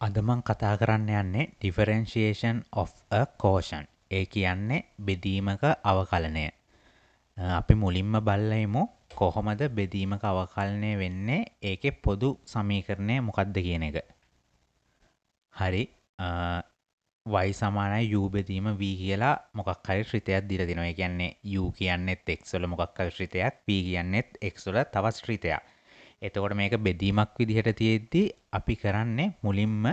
අද මං කතා කරන්න යන්නේ differentiation of a quotient. ඒ කියන්නේ බෙදීමක අවකලනය. අපි මුලින්ම බලලා ඉමු කොහොමද බෙදීමක අවකලනය වෙන්නේ, ඒකේ පොදු සමීකරණය මොකක්ද කියන එක. හරි, y සමානයි u බෙදීම v කියලා මොකක් හරි ශ්‍රිතයක් දීලා දෙනවා. ඒ කියන්නේ u කියන්නේත් x වල මොකක් හරි ශ්‍රිතයක්, v කියන්නේත් x වල තවත් ශ්‍රිතයක්. එතකොට මේක බෙදීමක් විදිහට තියෙද්දි අපි කරන්නේ මුලින්ම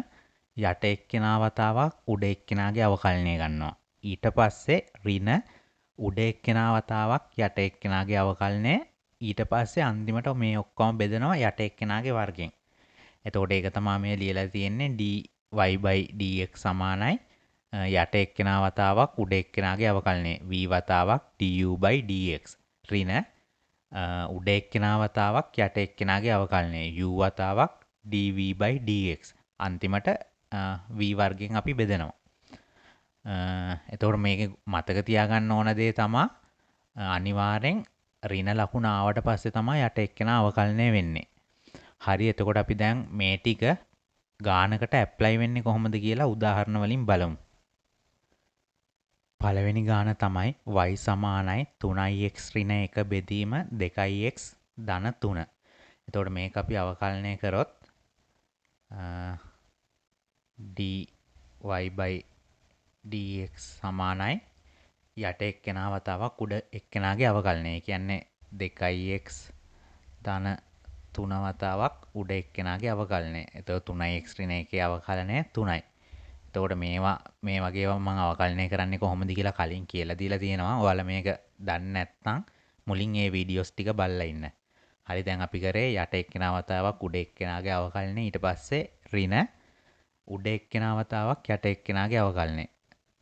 යට එක්කෙනා වතාවක් උඩ එක්කෙනාගේ අවකලනය ගන්නවා. ඊට පස්සේ ඍණ උඩ එක්කෙනා වතාවක් යට එක්කෙනාගේ අවකලනය, ඊට පස්සේ අන්තිමට මේ ඔක්කොම බෙදනවා යට එක්කෙනාගේ වර්ගයෙන්. එතකොට ඒක තමයි මේ ලියලා තියෙන්නේ dy dx සමානයි යට එක්කෙනා වතාවක් උඩ එක්කෙනාගේ අවකලනය v වතාවක් du dx ඍණ උඩ එක්කෙනා වතාවක් යට එක්කෙනාගේ අවකලනය u වතාවක් dv dx අන්තිමට v වර්ගයෙන් අපි බෙදනවා. එතකොට මේක මතක තියාගන්න ඕන දේ තමා අනිවාර්යෙන් ඍණ ලකුණ ආවට පස්සේ තමයි යට එක්කෙනා අවකලනය වෙන්නේ. හරි, එතකොට අපි දැන් මේ ටික ගානකට ඇප්ලයි වෙන්නේ කොහොමද කියලා උදාහරණ වලින් බලමු. පළවෙනි ගාන තමයි y සමානයි 3x ඍණ 1 බෙදීම 2x ධන 3. එතකොට මේක අපි අවකලනය කරොත් dy dx සමානයි යට එක්කෙනා වතාවක් උඩ එක්කෙනාගේ අවකලනය. ඒ කියන්නේ 2x ධන 3 වතාවක් උඩ එක්කෙනාගේ අවකලනය. එතකොට 3x ඍණ 1 අවකලනය 3යි. එතකොට මේවා මේ වගේ ඒවා මම අවකලනය කරන්නේ කොහොමද කියලා කලින් කියලා දීලා තියෙනවා. ඔයාලා මේක දන්නේ නැත්නම් මුලින් ඒ වීඩියෝස් ටික බලලා ඉන්න. හරි, දැන් අපි කරේ යට එක්කෙනා වතාවක් උඩ එක්කෙනාගේ අවකලනය, ඊට පස්සේ ඍණ උඩ එක්කෙනා වතාවක් යට එක්කෙනාගේ අවකලනය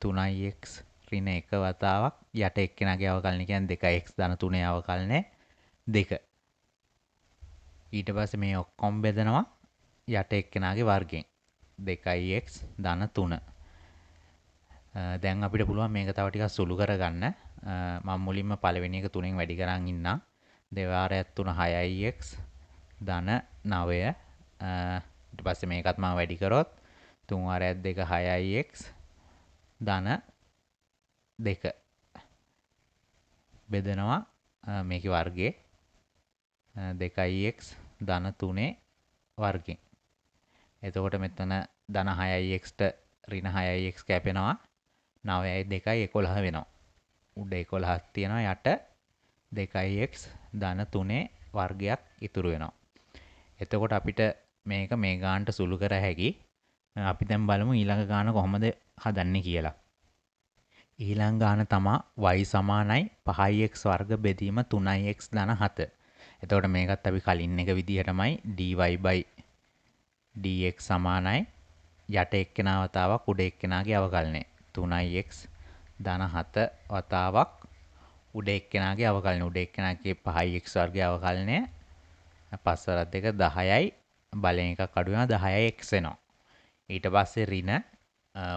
3x ඍණ 1 වතාවක් යට එක්කෙනාගේ අවකලනය කියන්නේ 2x ධන 3 අවකලනය 2. ඊට පස්සේ මේ ඔක්කොම බෙදනවා යට එක්කෙනාගේ වර්ගයෙන් 2x ධන 3. දැන් අපිට පුළුවන් මේක තව ටිකක් සුළු කරගන්න. මම මුලින්ම පළවෙනි එක 3න් වැඩි කරන් ඉන්නම්. දෙවාරයක් 3 6x ධන 9. ඊට පස්සේ මේකත් මම වැඩි කරොත් 3 වාරයක් 2 6x ධන 2 බෙදනවා මේකේ වර්ගයේ 2x ධන 3 වර්ගයෙන්. එතකොට මෙතන ධන 6x ට ඍණ 6x කැපෙනවා. 9යි 2යි 11 වෙනවා. උඩ 11ක් තියෙනවා, යට 2x ධන 3 වර්ගයක් ඉතුරු වෙනවා. එතකොට අපිට මේක මේ ගානට සුළු කර හැකි. අපි දැන් බලමු ඊළඟ ගාන කොහොමද හදන්නේ කියලා. ඊළඟ ගාන තමා y සමානයි 5x වර්ග බෙදීම 3x ධන 7. එතකොට මේකත් අපි කලින් එක විදිහටමයි dy dx සමානයි යට එක්කෙනා වතාවක් උඩ එක්කෙනාගේ අවකලනය 3x ධන 7 වතාවක් උඩ එක්කෙනාගේ අවකලනය, උඩ එක්කෙනාගේ 5x වර්ගයේ අවකලනය 5 වරක් 2 10යි, බලෙන් එකක් අඩු වෙනවා 10x වෙනවා. ඊට පස්සේ ඍණ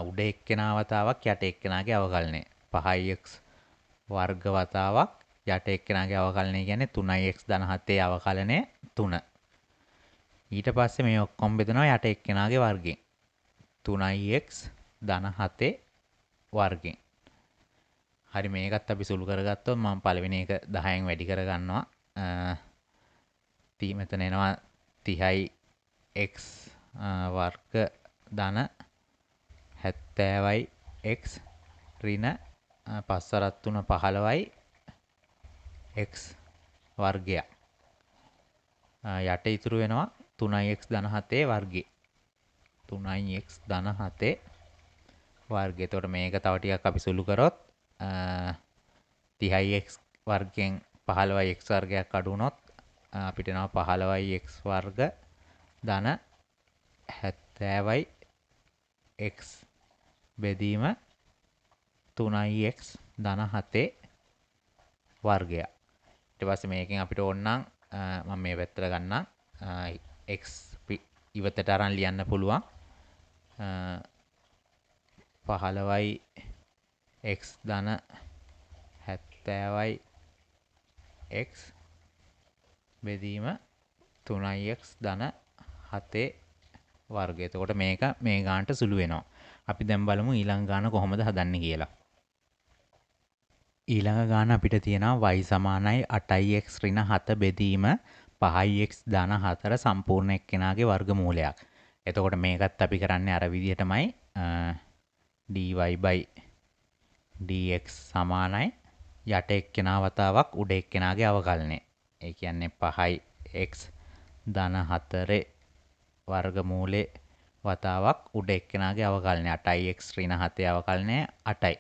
උඩ එක්කෙනා වතාවක් යට එක්කෙනාගේ අවකලනය 5x වර්ග වතාවක් යට එක්කෙනාගේ අවකලනය කියන්නේ 3x ධන 7 අවකලනය 3. ඊට පස්සේ මේ ඔක්කොම බෙදනවා යට එක්කෙනාගේ වර්ගයෙන් 3x ධන 7 වර්ගයෙන්. හරි, මේකත් අපි සුළු කරගත්තොත් මම පළවෙනි එක 10න් වැඩි කරගන්නවා. මෙතන එනවා 30x වර්ග ධන 70x ඍණ 5 වරක් 3 15යි x වර්ගයක්. යට ඉතුරු වෙනවා 3x ධන 7 වර්ගය. 3x ධන 7 වර්ගය. එතකොට මේක තව ටිකක් අපි සුළු කරොත් 30x වර්ගයෙන් 15x වර්ගයක් අඩු වුණොත් අපිට එනවා 15x වර්ග ධන 70x බෙදීම 3x ධන 7 වර්ගයක්. ඊට පස්සේ මේකෙන් අපිට ඕන නම් මම මේ පැත්තට ගන්නම් x ඉවතට අරන් ලියන්න පුළුවන් 15යි x ධන 70යි x බෙදීම 3x ධන 7 වර්ගය. එතකොට මේක මේ ගානට සුළු වෙනවා. අපි දැන් බලමු ඊළඟ ගාන කොහොමද හදන්නේ කියලා. ඊළඟ ගාන අපිට තියෙනවා y සමානයි 8x ඍණ 7 බෙදීම 5x ධන 4 සම්පූර්ණ එක්කෙනාගේ වර්ගමූලයක්. එතකොට මේකත් අපි කරන්නේ අර විදිහටමයි dy dx සමානයි යට එක්කෙනා වතාවක් උඩ එක්කෙනාගේ අවකලනය. ඒ කියන්නේ 5x ධන 4 වර්ගමූලේ වතාවක් උඩ එක්කෙනාගේ අවකලනය 8x ඍණ 7 අවකලනය 8යි.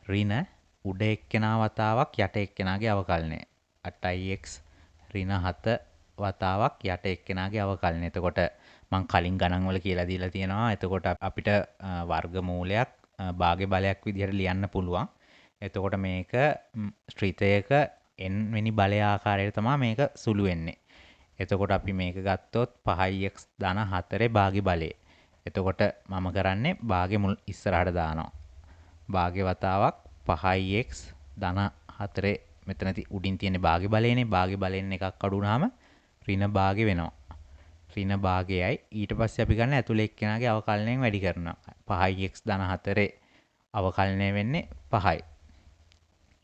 ඍණ උඩ එක්කෙනා වතාවක් යට එක්කෙනාගේ අවකලනය 8x ඍණ 7 වතාවක් යට එක්කෙනාගේ අවකලනය. එතකොට මං කලින් ගණන් වල කියලා දීලා තියෙනවා. එතකොට අපිට වර්ගමූලයක් භාග්‍ය බලයක් විදිහට ලියන්න පුළුවන්. එතකොට මේක ශ්‍රිතයක n වෙනි බලය ආකාරයට තමයි මේක සුළු වෙන්නේ. එතකොට අපි මේක ගත්තොත් 5x ධන 4 භාග්‍ය බලය. එතකොට මම කරන්නේ භාග්‍ය මුල් ඉස්සරහට දානවා. භාග්‍ය වතාවක් 5x ධන 4 මෙතන උඩින් තියෙන භාග්‍ය බලයනේ. භාග්‍ය බලයෙන් එකක් අඩු වුණාම ඍණ භාග්‍ය වෙනවා. ඍණ භාගයයි. ඊට පස්සේ අපි ගන්න ඇතුලේ එක්කෙනාගේ අවකලනයෙන් වැඩි කරනවා. 5x ධන 4 අවකලනය වෙන්නේ 5යි.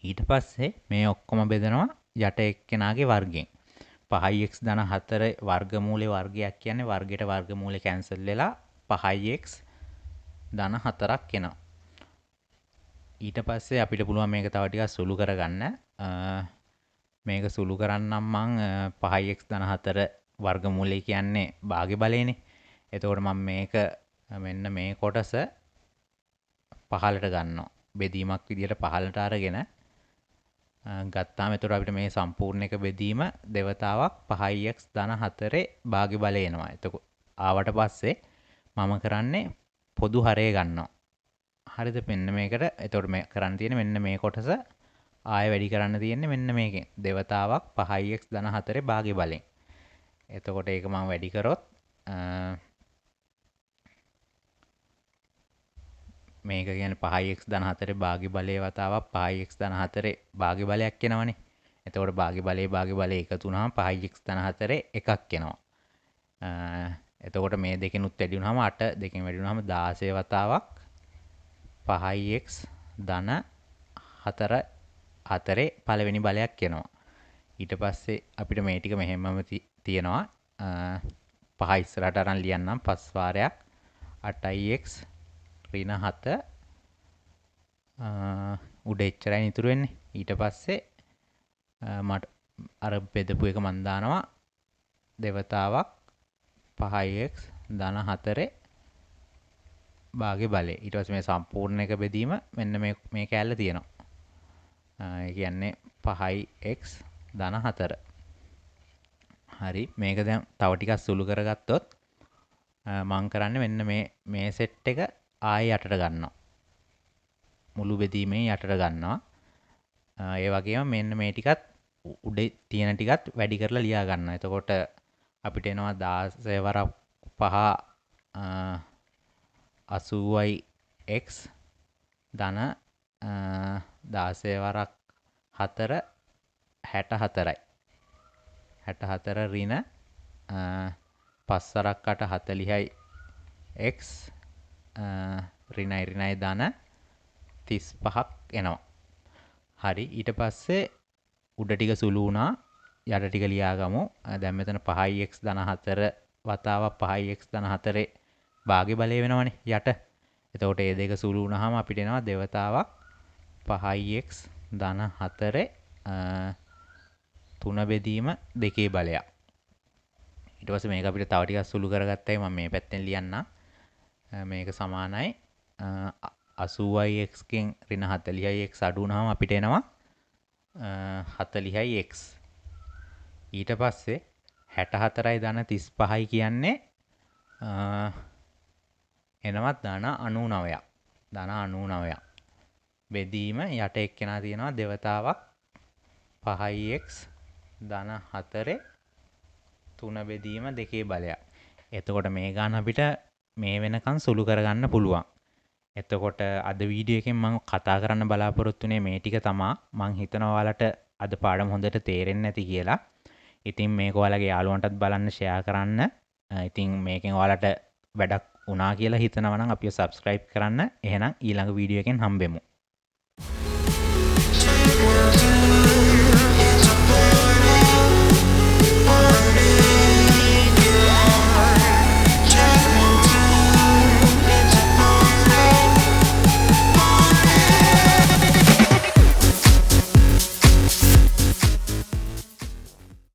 ඊට පස්සේ මේ ඔක්කොම බෙදනවා යට එක්කෙනාගේ වර්ගයෙන්. 5x ධන 4 වර්ගමූලේ වර්ගයක් කියන්නේ වර්ගයට වර්ගමූලේ කැන්සල් වෙලා 5x ධන 4ක් එනවා. ඊට පස්සේ අපිට පුළුවන් මේක තව ටිකක් සුළු කරගන්න. මේක සුළු කරන්නම් මං 5x ධන 4 වර්ගමූලය කියන්නේ භාග්‍ය බලයනේ. එතකොට මම මේක මෙන්න මේ කොටස පහළට ගන්නවා. බෙදීමක් විදියට පහළට අරගෙන ගත්තාම එතකොට අපිට මේ සම්පූර්ණ එක බෙදීම දෙවතාවක් 5x ධන 4 භාග්‍ය බලය එනවා. එතකොට ආවට පස්සේ මම කරන්නේ පොදු හරය ගන්නවා. හරිද? මෙන්න මේකට එතකොට මේ කරන්න තියෙන්නේ මෙන්න මේ කොටස ආයෙ වැඩි කරන්න තියෙන්නේ මෙන්න මේකෙන්. දෙවතාවක් 5x ධන 4 භාග්‍ය බලයෙන්. එතකොට ඒක මම වැඩි කරොත් මේක කියන්නේ 5x ධන 4 භාග්‍ය බලයේ වතාවක් 5x ධන 4 භාග්‍ය බලයක් එනවනේ. එතකොට භාග්‍ය බලයේ භාග්‍ය බලය එකතු වුණාම 5x ධන 4 එකක් එනවා. එතකොට මේ දෙකෙනුත් වැඩි වුණාම 8 දෙකෙන් වැඩි වුණාම 16 වතාවක් 5x ධන 4 4 පළවෙනි බලයක් එනවා. ඊට පස්සේ අපිට මේ ටික මෙහෙමම තියෙනවා. පහ ඉස්සරහට අරන් ලියන්නම් පස් වාරයක් 8x ඍණ 7 උඩ එච්චරයි ඉතුරු වෙන්නේ. ඊට පස්සේ මට අර බෙදපු එක මන් දානවා දෙවතාවක් 5x ධන 4 භාග්‍ය බලය. ඊට පස්සේ මේ සම්පූර්ණ එක බෙදීම මෙන්න මේ මේ කෑල්ල තියෙනවා. ඒ කියන්නේ 5x ධන 4. හරි, මේක දැන් තව ටිකක් සුළු කරගත්තොත් මං කරන්නේ මෙන්න මේ මේ සෙට් එක ආයෙ යටට ගන්නවා. මුළු බෙදීමේ යටට ගන්නවා. ඒ වගේම මෙන්න මේ ටිකත් උඩ තියෙන ටිකත් වැඩි කරලා ලියා ගන්නවා. එතකොට අපිට එනවා 16 වරක් 5 80යි x ධන 16 වරක් 4 64යි. 64 ඍණ 5 වරක් 8 40යි x ඍණයි ඍණයි ධන 35ක් එනවා. හරි, ඊට පස්සේ උඩ ටික සුළු වුණා, යට ටික ලියාගමු. දැන් මෙතන 5x ධන 4 වතාවක් 5x ධන 4 භාග්‍ය බලය වෙනවනේ යට. එතකොට මේ දෙක සුළු වුණාම අපිට එනවා දෙවතාවක් 5x ධන 4 3 බෙදීම 2 බලයක්. ඊට පස්සේ මේක අපිට තව ටිකක් සුළු කරගත්තයි මම මේ පැත්තෙන් ලියන්නම්. මේක සමානයි 80x ගෙන් ඍණ 40x අඩු වුණාම අපිට එනවා 40x. ඊට පස්සේ 64යි ධන 35යි කියන්නේ එනවා ධන 99ක්. ධන 99ක්. බෙදීම යට එක්කෙනා තියෙනවා දෙවතාවක් 5x ධන 4 3 බෙදීම 2 බලයක්. එතකොට මේ ගාන අපිට මේ වෙනකන් සුළු කරගන්න පුළුවන්. එතකොට අද වීඩියෝ එකෙන් මම කතා කරන්න බලාපොරොත්තු වෙන්නේ මේ ටික තමා. මං හිතනවා ඔයාලට අද පාඩම හොඳට තේරෙන්නේ නැති කියලා. ඉතින් මේක ඔයාලගේ යාළුවන්ටත් බලන්න ෂෙයා කරන්න. ඉතින් මේකෙන් ඔයාලට වැඩක් වුණා කියලා හිතනවා නම් අපිව සබ්ස්ක්‍රයිබ් කරන්න. එහෙනම් ඊළඟ වීඩියෝ එකෙන් හම්බෙමු.